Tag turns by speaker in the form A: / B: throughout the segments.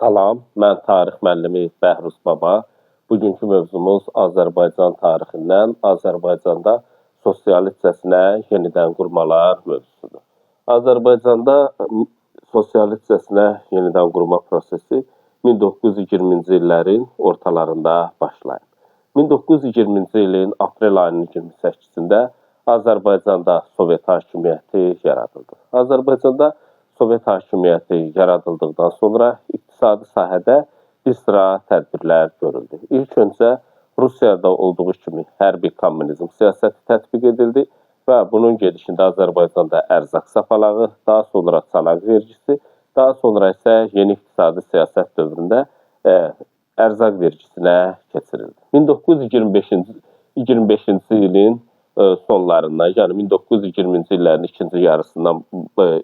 A: Salam, mən tarix müəllimi Bəhruz Baba. Bugünkü mövzumuz Azərbaycan tarixindən Azərbaycanda sosialistcəsinə yenidən qurmalar mövzusudur. Azərbaycanda sosialistcəsinə yenidən qurma prosesi 1920-ci illərin ortalarında başlayıb. 1920-ci ilin aprel ayının 28-sində Azərbaycanda Sovet hakimiyyəti yaradıldı. Azərbaycanda Sovet hakimiyyəti yaradıldıqdan sonra iqtisadi sahədə bir sıra tədbirlər görüldü. İlk öncə Rusiyada olduğu kimi hərbi kommunizm siyasəti tətbiq edildi və bunun gedişində Azərbaycanda ərzaq sapalağı, daha sonra çanaq vergisi, daha sonra isə yeni iqtisadi siyasət dövründə ərzaq vergisinə keçirildi. 1925-ci ilin sonlarından, yəni 1920-ci illərin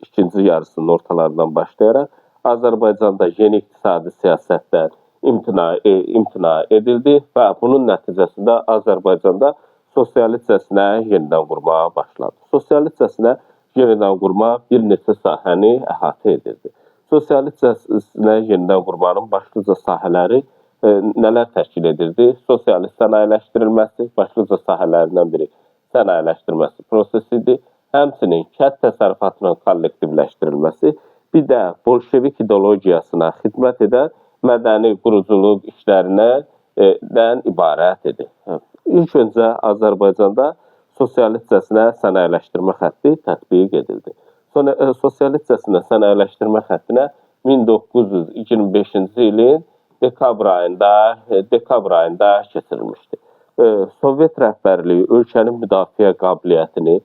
A: ikinci yarısının ortalarından başlayaraq Azərbaycanda yeni iqtisadi siyasətdən imtina edildi və bunun nəticəsində Azərbaycanda sosialistcəsinə yenidən qurma başladı. Sosialistcəsinə yenidən qurma bir neçə sahəni əhatə edirdi. Sosialistcəsinə yenidən qurmanın başlıca sahələri nələr təşkil edirdi? Sosialist sənayeləşdirilməsi başlıca sahələrindən biri sənayeləşdirməsi prosesidir. Həmçinin kənd təsərrüfatının kollektivləşdirilməsi, bir də bolşevik ideologiyasına xidmət edən mədəni quruculuq işlərindən ibarət idi. İlk öncə Azərbaycanda sosialistcəsinə sənayeləşdirmə xətti tətbiq edildi. Sonra sosialistcəsinə sənayeləşdirmə xəttinə 1925-ci ilin dekabr ayında keçirilmişdi. Sovet rəhbərliyi ölkənin müdafiə qabiliyyətini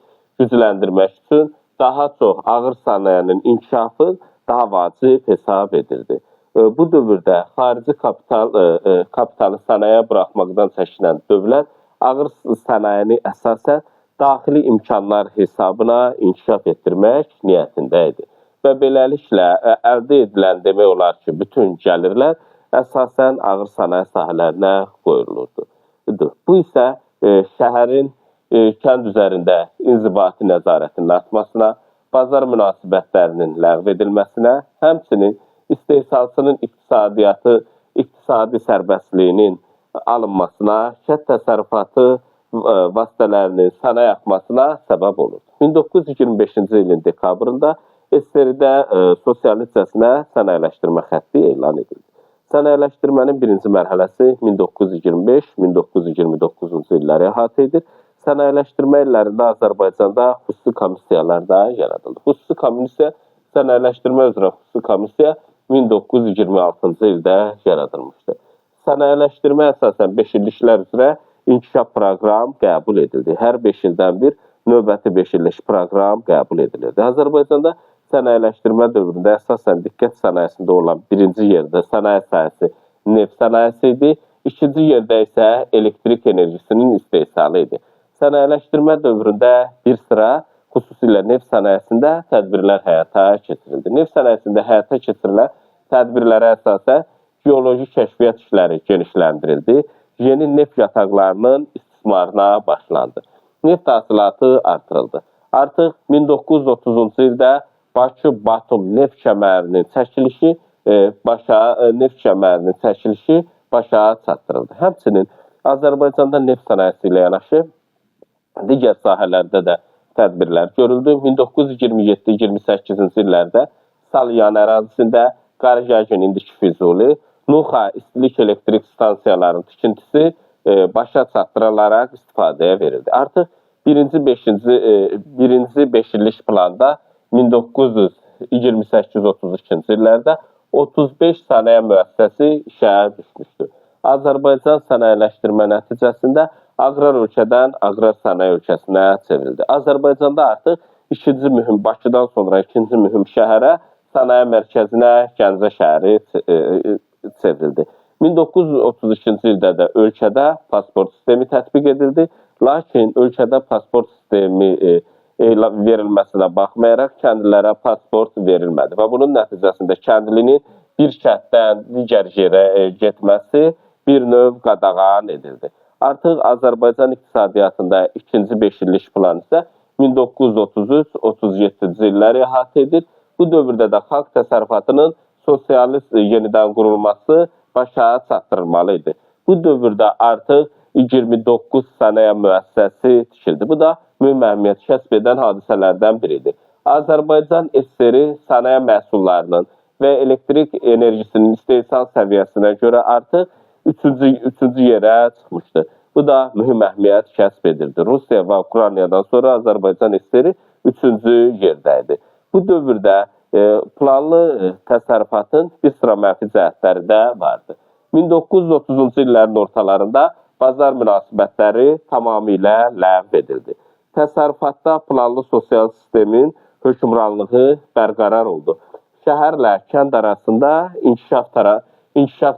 A: gücləndirmək üçün daha çox ağır sənayenin inkişafı daha vacib hesab edirdi. Bu dövrdə xarici kapitalı sənayeyə buraxmaqdan çəkinən dövlət ağır sənayeni əsasən daxili imkanlar hesabına inkişaf etdirmək niyyətində idi. Və beləliklə əldə edilən demək olar ki, bütün gəlirlər əsasən ağır sənaye sahələrinə qoyulurdu. Bu isə şəhərin kənd üzərində inzibati nəzarətinin artmasına, bazar münasibətlərinin ləğv edilməsinə, həmçinin istehsalçının iqtisadi sərbəstliyinin alınmasına, kənd təsərrüfatı vasitələrinin sənaye axmasına səbəb olurdu. 1925-ci ilin dekabrında SSR-də sosialistcəsinə sənayələşdirmə xətti elan edildi. Sənayələşdirmənin birinci mərhələsi 1925-1929-cu illəri əhatə edir. Sənayələşdirmə illərində Azərbaycanda xüsusi komissiyalar da yaradıldı. Xüsusi komissiya, sənayələşdirmə üzrə xüsusi komissiya 1926-cı ildə yaradılmışdı. Sənayələşdirmə əsasən 5 illiklər üzrə inkişaf proqram qəbul edildi. Hər 5 ildən bir növbəti 5 illik proqram qəbul edilirdi. Azərbaycanda sənayələşdirmə dövründə əsasən diqqət sənayesində olan birinci yerdə sənaye sahəsi neft sənayesi idi, ikinci yerdə isə elektrik enerjisinin istehsalı idi. Sənayələşdirmə dövründə bir sıra xüsusilə neft sənayesində tədbirlər həyata keçirildi. Neft sənayesində həyata keçirilən tədbirlərə əsasən geoloji kəşfiyyat işləri genişləndirildi, yeni neft yataqlarının istismarına başlandı. Neft hasilatı artırıldı. Artıq 1930-cu ildə Bakı-Batum neft kəmərinin çəkilişi başa çatdırıldı. Həmçinin Azərbaycanda neft sənayesi ilə yanaşı digər sahələrdə də tədbirlər görüldü. 1927-28-ci illərdə Salyan ərazisində Qarajagin, indiki Füzuli, Nuxa istilik elektrik stansiyalarının tikintisi başa çatdırılaraq istifadəyə verildi. Artıq birinci beş illik planda 1928-32-ci illərdə 35 sənaye müəssisəsi işə düşmüşdü. Azərbaycan sənayələşdirmə nəticəsində aqrar ölkədən aqrar sənaye ölkəsinə çevrildi. Azərbaycanda artıq ikinci mühüm, Bakıdan sonra ikinci mühüm şəhərə, sənaye mərkəzinə Gəncə şəhəri çevrildi. 1932-ci ildə də ölkədə pasport sistemi tətbiq edildi. Lakin ölkədə pasport sistemi verilməsinə baxmayaraq kəndlilərə pasport verilmədi və bunun nəticəsində kəndlinin bir kənddən digər yerə getməsi bir növ qadağan edildi. Artıq Azərbaycan iqtisadiyyatında ikinci 5 illik plan isə 1933-37-ci illəri əhatə edir. Bu dövrdə də xalq təsərrüfatının sosialist yenidən qurulması başa çatdırılmalı idi. Bu dövrdə artıq 29 sənaye müəssisəsi tikildi. Bu da mühüm əhəmiyyət kəsb edən hadisələrdən biridir. Azərbaycan SSR sənaye məhsullarının və elektrik enerjisinin istehsal səviyyəsinə görə artıq üçüncü yerə çıxmışdı. Bu da mühüm əhəmiyyət kəsb edirdi. Rusiya və Ukraynadan sonra Azərbaycan SSR üçüncü yerdə idi. Bu dövrdə planlı təsərrüfatın bir sıra mənfi cəhətləri də vardı. 1930-cu illərin ortalarında bazar münasibətləri tamamilə ləğv edildi. Təsərrüfatda planlı sosial sistemin hökmranlığı bərqərar oldu. Şəhərlə kənd arasında inkişaf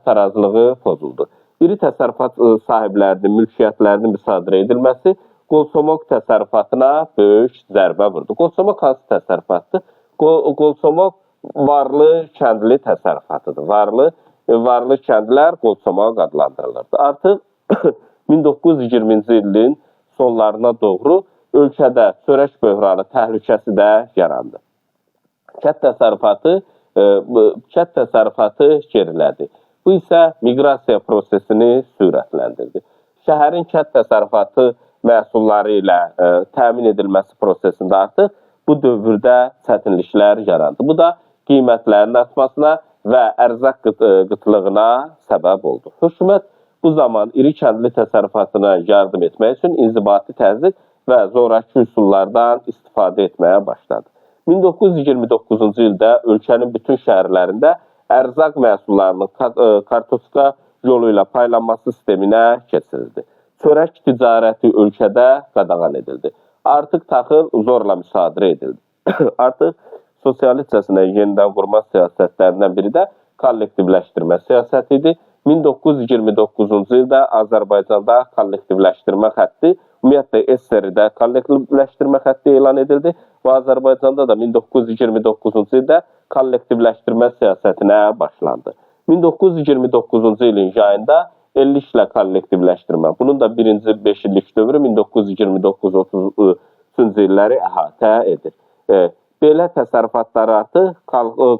A: tarazlığı pozuldu. İri təsərrüfat sahiblərinin mülkiyyətlərinin müsadirə edilməsi qolçomaq təsərrüfatına böyük zərbə vurdu. Qolçomaq hansı təsərrüfatdır? Qolçomaq varlı kəndli təsərrüfatıdır. Varlı kəndlilər qolçomaq adlandırılırdı. Artıq 1920-ci ilin sonlarına doğru ölkədə çörək böhranı təhlükəsi də yarandı. Kənd təsərrüfatı gerilədi. Bu isə miqrasiya prosesini sürətləndirdi. Şəhərin kənd təsərrüfatı məhsulları ilə təmin edilməsi prosesində artıq bu dövrdə çətinliklər yarandı. Bu da qiymətlərin artmasına və ərzaq qıtlığına səbəb oldu. Hökumət bu zaman iri kəndli təsərrüfatına yardım etmək üçün inzibati təzyiq və zoraki üsullardan istifadə etməyə başladı. 1929-cu ildə ölkənin bütün şəhərlərində ərzaq məhsullarının kartoçka yolu ilə paylanması sisteminə keçirildi. Çörək ticarəti ölkədə qadağan edildi. Artıq taxıl zorla müsadirə edildi. Artıq sosialistcəsinə yenidən qurma siyasətlərindən biri də kollektivləşdirmə siyasəti idi. 1929-cu ildə Azərbaycanda kollektivləşdirmə xətti, ümumiyyətlə SSR-də kollektivləşdirmə xətti elan edildi və Azərbaycanda da 1929-cu ildə kollektivləşdirmə siyasətinə başlandı. 1929-cu ilin yayında 50 işlə kollektivləşdirmə. Bunun da birinci 5 illik dövrü 1929-33-cü illəri əhatə edir. Belə təsərrüfatları artıq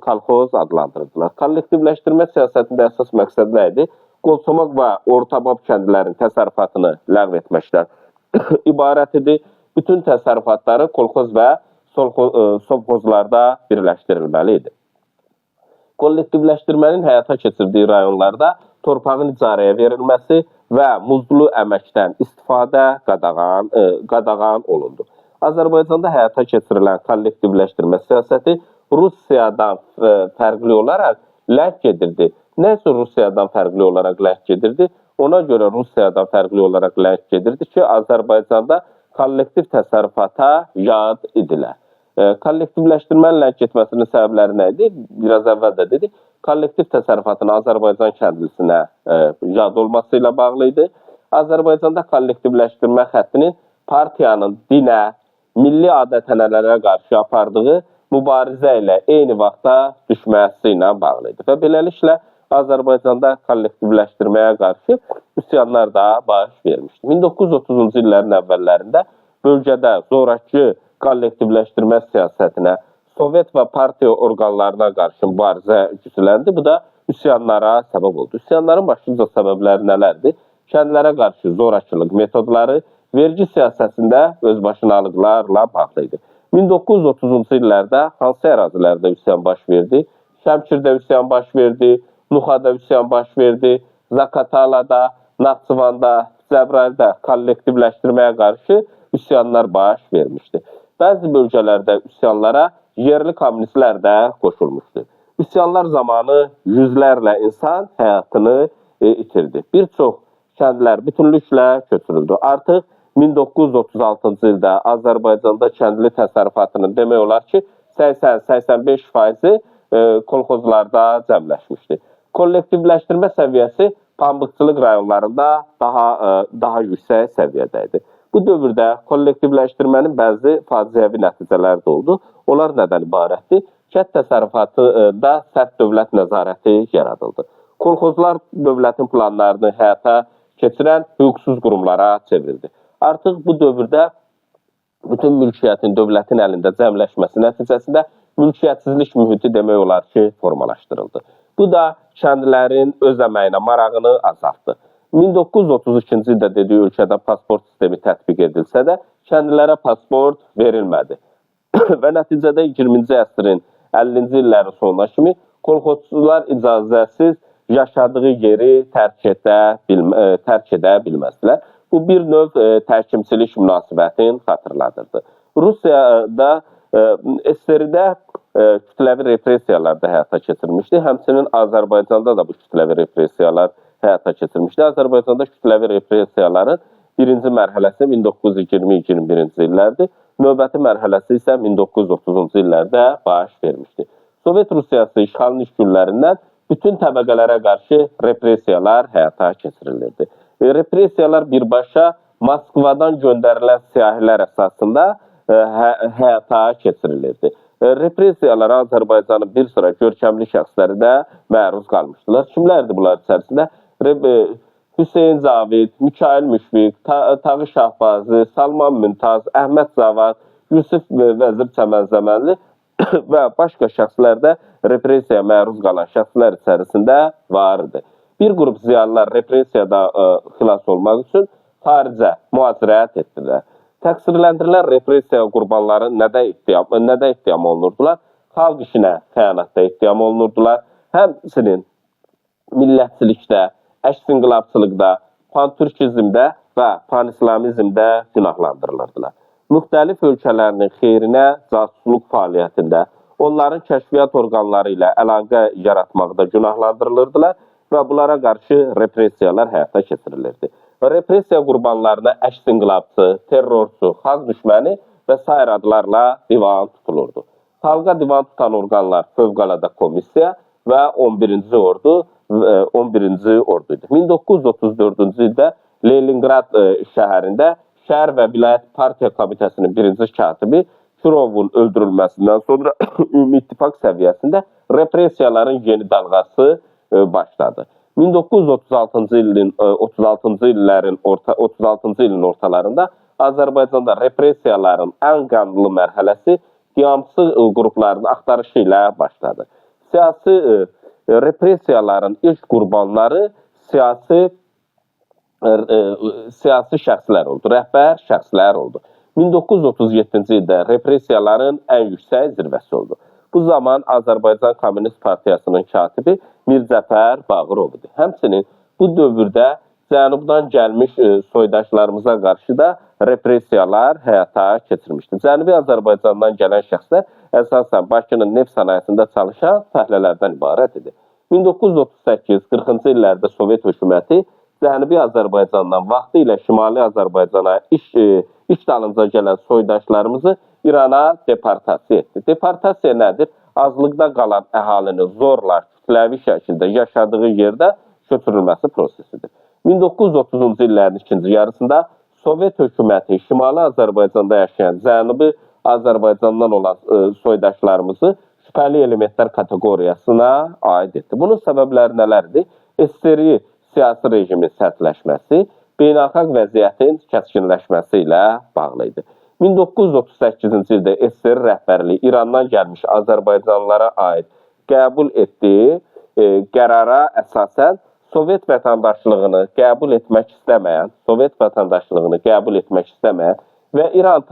A: kolxoz adlandırdılar. Kollektivləşdirmə siyasətində əsas məqsəd nə idi? Qolçomaq və ortabab kəndlərin təsərrüfatını ləğv etməkdən ibarət idi. Bütün təsərrüfatları kolxoz və sovxozlarda birləşdirilməli idi. Kollektivləşdirmənin həyata keçirdiyi rayonlarda torpağın icarəyə verilməsi və muzdlu əməkdən istifadə qadağan olundu. Azərbaycanda həyata keçirilən kollektivləşdirmə siyasəti Rusiyadan fərqli olaraq ləng gedirdi. Nə üçün Rusiyadan fərqli olaraq ləng gedirdi? Ona görə Rusiyadan fərqli olaraq ləng gedirdi ki, Azərbaycanda kollektiv təsərrüfata yad idilər. Kollektivləşdirmənin ləng getməsinin səbəbləri nə idi? Biraz əvvəl də dedik, kollektiv təsərrüfatın Azərbaycan kəndlisinə yad olması ilə bağlı idi. Azərbaycanda kollektivləşdirmə xəttinin partiyanın dinə, milli adət-ənənələrə qarşı apardığı mübarizə ilə eyni vaxtda düşməsi ilə bağlı idi. Və beləliklə Azərbaycanda kollektivləşdirməyə qarşı üsyanlar da baş vermişdi. 1930-cu illərin əvvəllərində bölgədə zoraki kollektivləşdirmə siyasətinə, Sovet və partiya orqanlarına qarşı mübarizə gücləndi. Bu da üsyanlara səbəb oldu. Üsyanların başlıca səbəbləri nələrdir? Kəndlərə qarşı zorakılıq metodları, vergi siyasətində özbaşınalıqlarla bağlı idi. 1930-cu illərdə hansı ərazilərdə üsyan baş verdi? Şəmkirdə üsyan baş verdi, Nuxada üsyan baş verdi, Zaqatalada, Naxçıvanda, Cəbrayılda kollektivləşdirməyə qarşı üsyanlar baş vermişdi. Bəzi bölgələrdə üsyanlara yerli kommunistlər də qoşulmuşdu. Üsyanlar zamanı yüzlərlə insan həyatını itirdi. Bir çox kəndlər bütünlüklə köçürüldü. Artıq 1936-cı ildə Azərbaycanda kəndli təsərrüfatının demək olar ki, 80-85% kolxozlarda cəmləşmişdi. Kollektivləşdirmə səviyyəsi pambıqçılıq rayonlarında daha yüksək səviyyədə idi. Bu dövrdə kollektivləşdirmənin bəzi faciəvi nəticələri də oldu. Onlar nədən ibarətdir? Kənd təsərrüfatında sərt dövlət nəzarəti yaradıldı. Kolxozlar dövlətin planlarını həyata keçirən hüquqsuz qurumlara çevrildi. Artıq bu dövrdə bütün mülkiyyətin dövlətin əlində cəmləşməsi nəticəsində mülkiyyətsizlik mühiti demək olar ki, formalaşdırıldı. Bu da kəndlilərin öz əməyinə marağını azaltdı. 1932-ci ildə dediyi ölkədə pasport sistemi tətbiq edilsə də, kəndlilərə pasport verilmədi. Və nəticədə 20-ci əsrin 50-ci illərin sonuna kimi kolxozçular icazəsiz yaşadığı yeri tərk edə bilməzdilər. Bu bir növ təhkimçilik münasibətini xatırladırdı. Rusiyada SSR-də kütləvi repressiyalar da həyata keçirilmişdi. Həmçinin Azərbaycanda da bu kütləvi repressiyalar həyata keçirilmişdi. Azərbaycanda kütləvi repressiyaların birinci mərhələsi 1920-21-ci illərdir. Növbəti mərhələsi isə 1930-cu illərdə baş vermişdi. Sovet Rusiyası işğalın ilk günlərindən bütün təbəqələrə qarşı repressiyalar həyata keçirilirdi. Repressiyalar birbaşa Moskvadan göndərilən siyahilər əsasında həyata keçirilirdi. Repressiyalara Azərbaycanın bir sıra görkəmli şəxsləri də məruz qalmışdılar. Kimlərdir bunlar içərisində? Hüseyn Cavid, Mikail Müşfiq, Tağı Şahbazi, Salman Mümtaz, Əhməd Cavad, Yusif Vəzir Çəmənzəmənli və başqa şəxslər də repressiyaya məruz qalan şəxslər içərisində var idi. Bir qrup ziyalılar repressiyada xilas olmaq üçün xaricə mühacirət etdilər. Təqsirləndirilən repressiya qurbanları nədə ittiham olunurdular? Xalq işinə xəyanətdə ittiham olunurdular. Həmçinin millətçilikdə, əks-inqilabçılıqda, pantürkizmdə və panislamizmdə günahlandırılırdılar. Müxtəlif ölkələrinin xeyrinə casusluq fəaliyyətində, onların kəşfiyyat orqanları ilə əlaqə yaratmaqda günahlandırılırdılar və bunlara qarşı repressiyalar həyata keçirilirdi. Repressiya qurbanlarına əks-inqilabçı, terrorçu, xalq düşməni və sair adlarla divan tutulurdu. Xalqa divan tutan orqanlar Fövqəladə Komissiya və 11-ci ordu 11-ci ordu idi. 1934-cü ildə Leningrad şəhərində Şəhər və Vilayət Partiya Komitəsinin birinci katibi Kirovun öldürülməsindən sonra Ümumi İttifaq səviyyəsində repressiyaların yeni dalğası başladı. 1936-cı ilin 36-cı ilin ortalarında Azərbaycanda repressiyaların ən qanlı mərhələsi qiyamçı qruplarının axtarışı ilə başladı. Siyasi repressiyaların ilk qurbanları siyasi şəxslər oldu, rəhbər şəxslər oldu. 1937-ci ildə repressiyaların ən yüksək zirvəsi oldu. Bu zaman Azərbaycan Komünist Partiyasının katibi Mirzəfər Bağırov idi. Həmçinin bu dövrdə cənubdan gəlmiş soydaşlarımıza qarşı da repressiyalar həyata keçirmişdi. Cənubi Azərbaycandan gələn şəxslər əsasən Bakının neft sənayesində çalışan fəhlələrdən ibarət idi. 1938-40-cı illərdə Sovet hökuməti Cənubi Azərbaycandan vaxtı ilə Şimali Azərbaycana iş dalınca gələn soydaşlarımızı İrana deportasiya etdi. Deportasiya nədir? Azlıqda qalan əhalinin zorla, kütləvi şəkildə yaşadığı yerdə köçürülməsi prosesidir. 1930-cu illərin ikinci yarısında Sovet hökuməti Şimali Azərbaycanda yaşayan Cənubi Azərbaycandan olan soydaşlarımızı şübhəli elementlər kateqoriyasına aid etdi. Bunun səbəbləri nələrdir? SSR siyasi rejimin sərtləşməsi, beynəlxalq vəziyyətin kəskinləşməsi ilə bağlı idi. 1938-ci ildə SSR rəhbərliyi İrandan gəlmiş Azərbaycanlılara aid qəbul etdiyi qərara əsasən Sovet vətəndaşlığını qəbul etmək istəməyən, və İran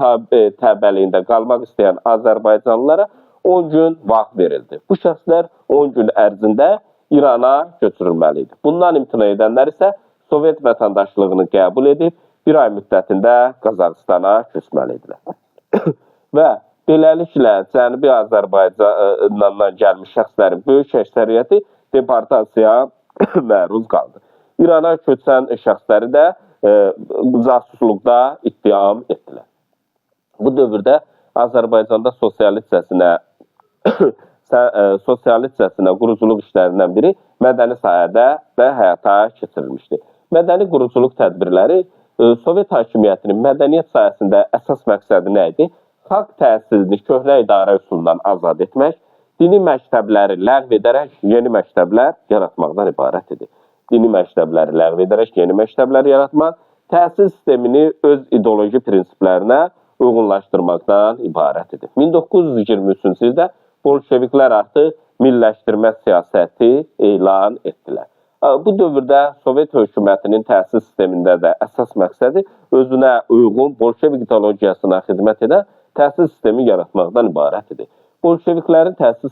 A: təbəliyində qalmaq istəyən Azərbaycanlılara 10 gün vaxt verildi. Bu şəxslər 10 gün ərzində İrana köçürülməli idi. Bundan imtina edənlər isə Sovet vətəndaşlığını qəbul edib bir ay müddətində Qazaxıstana köçməli idilər. Və beləliklə Cənubi Azərbaycandan gəlmiş şəxslərin böyük əksəriyyəti deportasiyaya məruz qaldı. İrana köçən şəxsləri də casusluqda ittiham etdilər. Bu dövrdə Azərbaycanda sosialistcəsinə quruculuq işlərindən biri mədəni sahədə də həyata keçirilmişdi. Mədəni quruculuq tədbirləri Sovet hakimiyyətinin mədəniyyət sahəsində əsas məqsədi nə idi? Xalq təhsilini köhnə idarə üsulundan azad etmək, dini məktəbləri ləğv edərək yeni məktəblər yaratmaqdan ibarət idi. Dini məktəbləri ləğv edərək yeni məktəblər yaratmaq, təhsil sistemini öz ideoloji prinsiplərinə uyğunlaşdırmaqdan ibarət idi. 1923-cü ildə bolşeviklər artıq milliləşdirmə siyasəti elan etdilər. Bu dövrdə Sovet hökumətinin təhsil sistemində də əsas məqsədi özünə uyğun bolşevik ideologiyasına xidmət edən təhsil sistemi yaratmaqdan ibarət idi. Bolşeviklərin təhsil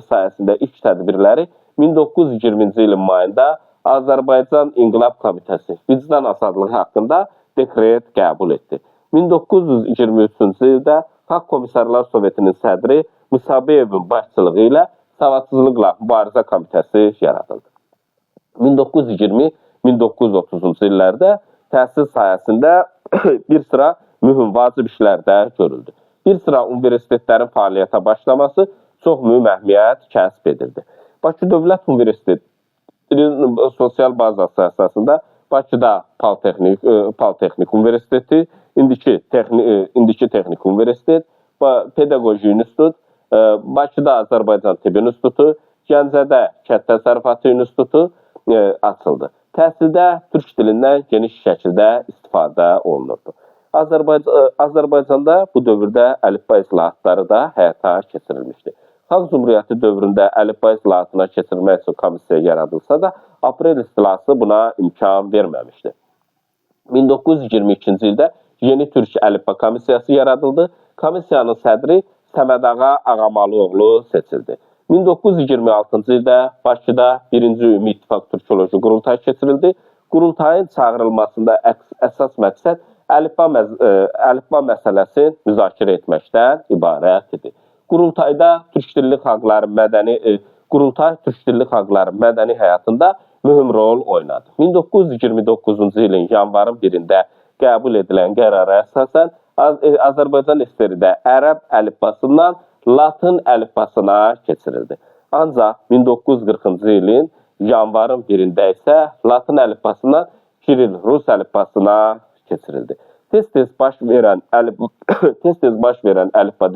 A: sahəsində ilk tədbirləri 1920-ci ilin mayında Azərbaycan İnqilab Komitəsi vicdan azadlığı haqqında dekret qəbul etdi. 1923-cü ildə Xalq Komissarlar Sovetinin sədri Musabeyevin başçılığı ilə Savadsızlıqla Mübarizə Komitəsi yaradıldı. 1920-1930-cu illərdə təhsil sahəsində bir sıra mühüm vacib işlər də görüldü. Bir sıra universitetlərin fəaliyyətə başlaması çox mühüm əhəmiyyət kəsb edirdi. Bakı Dövlət Universitetinin sosial bazası əsasında Bakıda Politexnik Universiteti, indiki Texnik Universitet, Pedaqoji İnstitut, Bakıda Azərbaycan Tibb İnstitutu, Gəncədə Kənd Təsərrüfatı İnstitutu açıldı. Təhsildə türk dilindən geniş şəkildə istifadə olunurdu. Azərbaycanda bu dövrdə əlifba islahatları da həyata keçirilmişdi. Xalq Cümhuriyyəti dövründə əlifba islahatına keçirilmək üçün komissiya yaradılsa da, aprel istilası buna imkan verməmişdi. 1922-ci ildə Yeni Türk Əlifba Komissiyası yaradıldı. Komissiyanın sədri Səmədağa Ağamalıoğlu seçildi. 1926-cı ildə Bakıda 1-ci Ümumi İttifaq Türkoloji Qurultayı keçirildi. Qurultayın çağırılmasında əsas məqsəd əlifba məsələsini müzakirə etməkdən ibarət idi. Qurultayda türk dilli xalqların mədəni həyatında mühüm rol oynadı. 1929-cu ilin yanvarın 1-də qəbul edilən qərara əsasən Azərbaycan SSR-də ərəb əlifbasından Latın əlifbasına keçirildi. Ancaq 1940-cı ilin yanvarın 1-də isə Latın əlifbasından Kiril Rus əlifbasına keçirildi. Tez-tez baş verən əlifba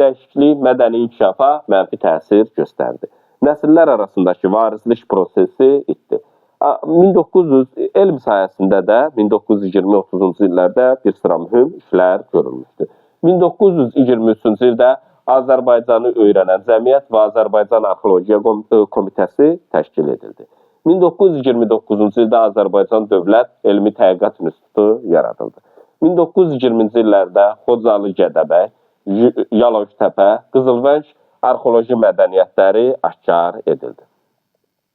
A: dəyişikliyi mədəni inkişafa mənfi təsir göstərdi. Nəsillər arasındakı varislik prosesi itdi. 1900 elm sahəsində də 1920-30-cu illərdə bir sıra mühüm işlər görülmüşdü. 1923-cü ildə Azərbaycanı öyrənən cəmiyyət və Azərbaycan Arxeologiya Komitəsi təşkil edildi. 1929-cu ildə Azərbaycan Dövlət Elmi Tədqiqat İnstitutu yaradıldı. 1920-ci illərdə Xocalı Gədəbəy, Yalojtəpə, Qızılvənc arxeoloji mədəniyyətləri aşkar edildi.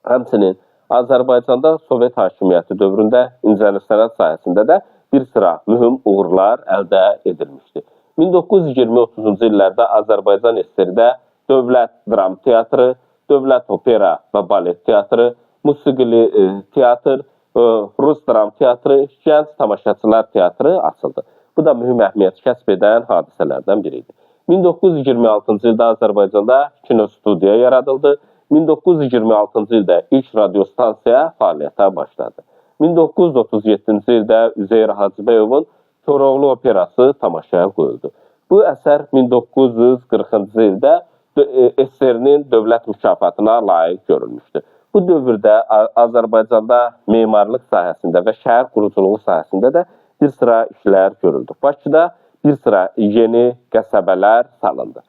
A: Həmçinin Azərbaycanda Sovet hakimiyyəti dövründə incəsənət sahəsində də bir sıra mühüm uğurlar əldə edilmişdi. 1920-30-cu illərdə Azərbaycan SSR-də Dövlət Dram Teatrı, Dövlət Opera və Balet Teatrı, Musiqili Teatr, Rus Dram Teatrı, Gənc Tamaşaçılar Teatrı açıldı. Bu da mühüm əhəmiyyət kəsb edən hadisələrdən biri idi. 1926-cı ildə Azərbaycanda kinostudiya yaradıldı. 1926-cı ildə ilk radiostansiya fəaliyyətə başladı. 1937-ci ildə Üzeyir Hacıbəyovun Koroğlu operası tamaşaya qoyuldu. Bu əsər 1940-cı ildə SSR-nin dövlət mükafatına layiq görülmüşdü. Bu dövrdə Azərbaycanda memarlıq sahəsində və şəhər quruculuğu sahəsində də bir sıra işlər görüldü. Bakıda bir sıra yeni qəsəbələr salındı.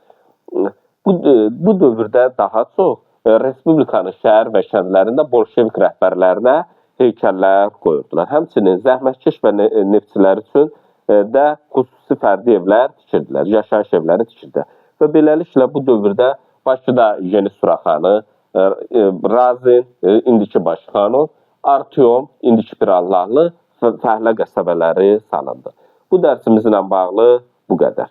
A: Bu dövrdə daha çox Respublikanın şəhər və kəndlərində bolşevik rəhbərlərinə heykəllər qoyurdular. Həmçinin zəhmətkeş və neftçilər üçün də xüsusi fərdi evlər tikirdilər, yaşayış evləri tikirdilər. Və beləliklə bu dövrdə Bakıda Yeni Suraxanı, Razin, indiki Başxanov, Artyom, indiki Pirallahlı, Fəhlə qəsəbələri salındı. Bu dərsimizlə bağlı bu qədər.